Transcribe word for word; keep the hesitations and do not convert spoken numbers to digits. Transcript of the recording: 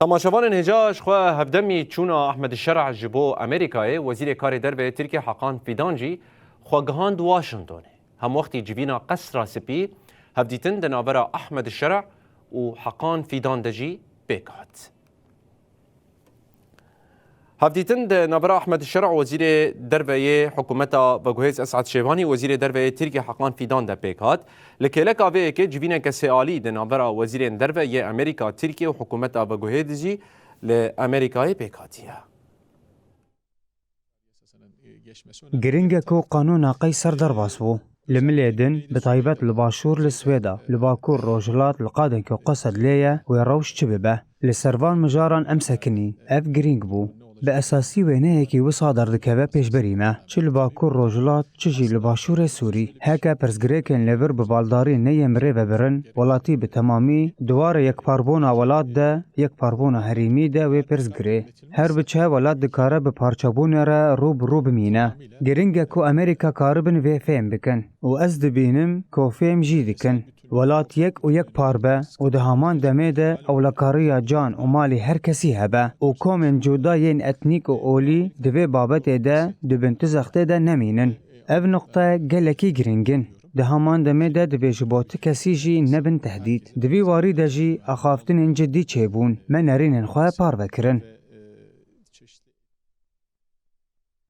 Temaşevanên hêja, ji xwe hevdemî çûna Ahmed Şer'a ji bo Amerîkayê, Wezîrê Karê Derve yê Tirkiyê Hakan Fîdan jî xwe gihand Washingtonê. Hemwextî civîna Qesra Spî hevdîtin di navbera Ahmed Şer'a û Hakan Fîdan de jî pêk hat. Hevdîtin di navbera Ahmed Şer'a Wezîrê Derve yê Hikûmeta Veguhêz Esad Şêvanî, Wezîrê Derve yê Tirkiyê Hakan Fîdan de pêk hat. Li kêleka vê yekê civîneke sêalî di navbera Wezîrên Derve yê Amerîka, Tirkiye û Hikûmeta Veguhêz jî li Amerîkayê pêk hatiye. Giring e ku qanûna Qeyser derbas bû. Li milê din, bi taybet li başûr li Swêda, li bakur rojhilat li qadek ku qesed lê ye wê rewş çi bibe. Li ser van mijaran em sekinî. Ev girîng bû. Bi esasî wêneyekî wisa derdikeve pêşberî me. Çi li bakur rojhilat, çi jî li başûrê Sûrî. Heke pirsgirêkên li vir bi baldarî neyên bi rê ve birin, welatî bi temamî di warê yekparbûna welat de, yekparbûna herêmî de wê pirsgirê. Her biçe welat dikare bi parçebûnê re rû bi rû bimîne. Giring e ku Amerîka karibin vê fêm bikin û ez dibînim ku fêm jî dikin. Welat yek û yek par be û di heman demê de ewlekariya can û malê her kesî hebe û komên cuda yên etnîk û olî di vê babetê de di bin tu zextê de nemînin. Ev nuqte gelekî giring in. Di heman demê de divê ji bo ti kesî jî nebin tehdît. Di vî warî de jî axaftinên cidî çêbûn. Me nerînên xwe parve kirin.